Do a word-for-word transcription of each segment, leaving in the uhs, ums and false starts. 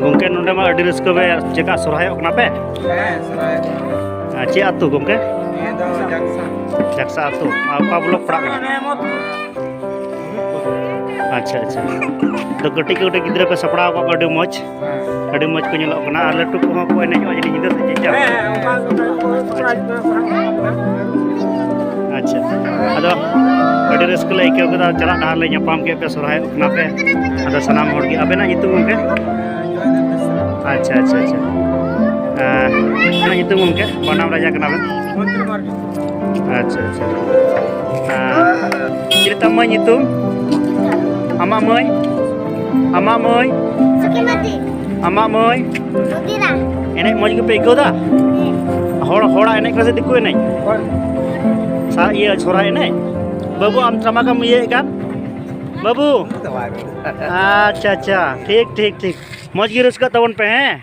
ᱜᱚᱢᱠᱮ, ᱱᱚᱰᱮ ᱢᱟ ᱟᱹᱰᱤ ᱨᱟᱹᱥᱠᱟᱹ ᱯᱮ ᱪᱮᱠᱟ ᱥᱚᱨᱦᱟᱭᱚᱜ ᱠᱟᱱᱟ ᱯᱮ? ᱦᱮᱸ, ᱥᱚᱨᱦᱟᱭ᱾ ᱟᱨ ᱪᱮᱫ ᱟᱹᱛᱩ ᱜᱚᱢᱠᱮ? ᱱᱤᱭᱟᱹ ᱫᱚ ᱡᱟᱠᱥᱟ᱾ ᱡᱟᱠᱥᱟ ᱟᱹᱛᱩ᱾ ᱟᱨ ᱚᱠᱟ ᱵᱞᱚᱠ ᱯᱟᱲᱟᱜ ᱠᱟᱱᱟ? ᱟᱪᱪᱷᱟ, ᱟᱪᱪᱷᱟ᱾ ᱛᱚ, ᱠᱟᱹᱴᱤᱡ ᱠᱟᱹᱴᱤᱡ ᱜᱤᱫᱽᱨᱟᱹ ᱯᱮ ᱥᱟᱯᱲᱟᱣ ᱟᱠᱟᱫ ᱠᱚᱣᱟ, ᱟᱹᱰᱤ ᱢᱚᱡᱽ᱾ ᱦᱮᱸ᱾ ᱟᱹᱰᱤ ᱢᱚᱡᱽ ᱠᱚ ᱧᱮᱞᱚᱜ ᱠᱟᱱᱟ᱾ ᱟᱨ ᱞᱟᱹᱴᱩ ᱠᱚᱦᱚᱸ ᱠᱚ ᱮᱱᱮᱡᱚᱜᱼᱟ ᱡᱟᱹᱱᱤᱡ ᱧᱤᱫᱟᱹ ᱥᱮ ᱪᱮᱫ ᱪᱚᱝ? ᱦᱮᱸ, ᱦᱮᱸ, ᱚᱱᱠᱟ ᱜᱮ᱾ ᱟᱪᱪᱷᱟ᱾ ᱟᱪᱪᱷᱟ᱾ ᱟᱫᱚ ᱟᱹᱰᱤ ᱨᱟᱹᱥᱠᱟᱹ ᱞᱮ ᱟᱹᱭᱠᱟᱹᱣ ᱠᱮᱫᱟ᱾ ᱪᱟᱞᱟᱜ ᱰᱟᱦᱟᱨ ᱞᱮ ᱧᱟᱯᱟᱢ ᱠᱮᱫ ᱯᱮ, ᱥᱚᱨᱦᱟᱭᱚᱜ ᱠᱟᱱᱟ ᱯᱮ᱾ ᱟᱫᱚ ᱥᱟᱱᱟᱢ ᱦᱚᱲ ᱜᱮ, ᱟᱵᱮᱱᱟᱜ ᱧᱩᱛᱩᱢ ᱜᱚᱢᱠᱮ? ᱟᱪᱪᱷᱟ, ᱟᱪᱪᱷᱟ, ᱟᱪᱪᱷᱟ᱾ ᱟᱨ ᱟᱢᱟᱜ ᱧᱩᱛᱩᱢ ᱜᱚᱢᱠᱮ? ᱵᱟᱱᱟᱢ ᱨᱟᱡᱟ ᱠᱟᱱᱟ ᱵᱮᱱ᱾ ᱟᱪᱪᱷᱟ, ᱟᱪᱪᱷᱟ᱾ ᱟᱨ ᱪᱮᱫ ᱛᱟᱢ ᱢᱟᱹᱭ ᱧᱩᱛᱩᱢ? ᱟᱢᱟᱜ ᱢᱟᱹᱭ? ᱟᱢᱟᱜ ᱢᱟᱹᱭ? ᱥᱩᱠᱤᱢᱟᱛᱤ᱾ ᱟᱢᱟᱜ ᱢᱟᱹᱭ? ᱢᱚᱛᱤᱨᱟ᱾ ᱮᱱᱮᱡ ᱢᱚᱡᱽ ᱜᱮᱯᱮ ᱟᱹᱭᱠᱟᱹᱣ ᱫᱟ? ᱦᱚᱲ, ᱦᱚᱲᱟᱜ ᱮᱱᱮᱡ ᱠᱟᱱᱟ ᱥᱮ ᱫᱤᱠᱩ ᱮᱱᱮᱡ? ᱥᱟ-, ᱤᱭᱟᱹ, ᱥᱚᱨᱦᱟᱭ ᱮᱱᱮᱡ? ᱵᱟᱹᱵᱩ, ᱟᱢ ᱴᱟᱢᱟᱠᱮᱢ ᱤᱭᱟᱹᱭᱮᱫ ᱠᱟᱱ? ᱵᱟᱹᱵᱩ? ᱟᱪᱪᱷᱟ, ᱟᱪᱪᱷᱟ, ᱴᱷᱤᱠ, ᱴᱷᱤᱠ, ᱴᱷᱤᱠ᱾ ᱢᱚᱡᱽ ᱜᱮ ᱨᱟᱹᱥᱠᱟᱹᱜ ᱛᱟᱵᱚᱱ ᱯᱮ, ᱦᱮᱸ?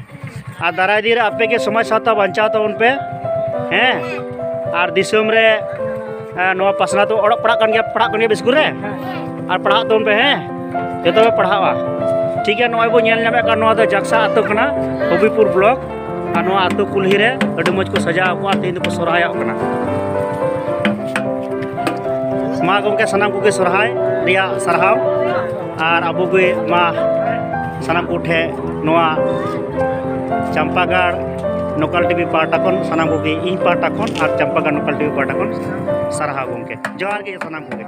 ᱟᱨ ᱫᱟᱨᱟᱭ ᱫᱤᱱ ᱨᱮ ᱟᱯᱮ ᱜᱮ ᱥᱚᱢᱟᱡᱽ ᱥᱟᱶᱛᱟ ᱵᱟᱧᱪᱟᱣ ᱛᱟᱵᱚᱱ ᱯᱮ, ᱦᱮᱸ? ᱟᱨ ᱫᱤᱥᱚᱢ ᱨᱮ, ᱮ, ᱱᱚᱣᱟ ᱯᱟᱥᱱᱟᱣ ᱛᱟᱵᱚᱱ, ᱚᱞᱚᱜ ᱯᱟᱲᱦᱟᱜ ᱠᱟᱱ ᱜᱮᱭᱟ, ᱯᱟᱲᱦᱟᱜ ᱠᱟᱱ ᱜᱮᱭᱟ ᱤᱥᱠᱩᱞ ᱨᱮ? ᱟᱨ ᱯᱟᱲᱦᱟᱜ ᱛᱟᱵᱚᱱ ᱯᱮ, ᱦᱮᱸ? ᱡᱚᱛᱚ ᱯᱮ ᱯᱟᱲᱦᱟᱜᱼᱟ᱾ ᱴᱷᱤᱠ ᱜᱮᱭᱟ, ᱱᱚᱜᱼᱚᱭ ᱵᱚᱱ ᱧᱮᱞ ᱧᱟᱢᱮᱫ ᱠᱟᱱ, ᱱᱚᱣᱟ ᱫᱚ ᱡᱟᱠᱥᱟ ᱟᱹᱛᱩ ᱠᱟᱱᱟ, ᱦᱚᱵᱤᱯᱩᱨ ᱵᱞᱚᱠ᱾ ᱟᱨ ᱱᱚᱣᱟ ᱟᱹᱛᱩ ᱠᱩᱞᱦᱤ ᱨᱮ ᱟᱹᱰᱤ ᱢᱚᱡᱽ ᱠᱚ ᱥᱟᱡᱟᱣ ᱠᱚᱜᱼᱟ, ᱛᱮᱦᱮᱧ ᱫᱚᱠᱚ ᱥᱚᱨᱦᱟᱭᱚᱜ ᱠᱟᱱᱟ᱾ ᱢᱟ ᱜᱚᱢᱠᱮ, ᱥᱟᱱᱟᱢ ᱠᱚᱜᱮ ᱥᱚᱨᱦᱟᱭ ᱨᱮᱭᱟᱜ ᱥᱟᱨᱦᱟᱣ᱾ ᱟᱨ ᱟᱵᱚ ᱜᱮ ᱢᱟ ᱥᱟᱱᱟᱢ ᱠᱚᱴᱷᱮᱱ ᱱᱚᱣᱟ ᱪᱟᱢᱯᱟᱜᱟᱲ ᱱᱚᱠᱟᱞ ᱴᱤᱵᱷᱤ ᱯᱟᱦᱴᱟ ᱠᱷᱚᱱ ᱥᱟᱱᱟᱢ ᱠᱚᱜᱮ, ᱤᱧ ᱯᱟᱦᱴᱟ ᱠᱷᱚᱱ ᱟᱨ ᱪᱟᱢᱯᱟᱜᱟᱲ ᱱᱚᱠᱟᱞ ᱴᱤᱵᱷᱤ ᱯᱟᱦᱴᱟ ᱠᱷᱚᱱ ᱥᱟᱨᱦᱟᱣ ᱜᱚᱢᱠᱮ᱾ ᱡᱚᱦᱟᱨ ᱜᱮ ᱥᱟᱱᱟᱢ ᱠᱚᱜᱮ᱾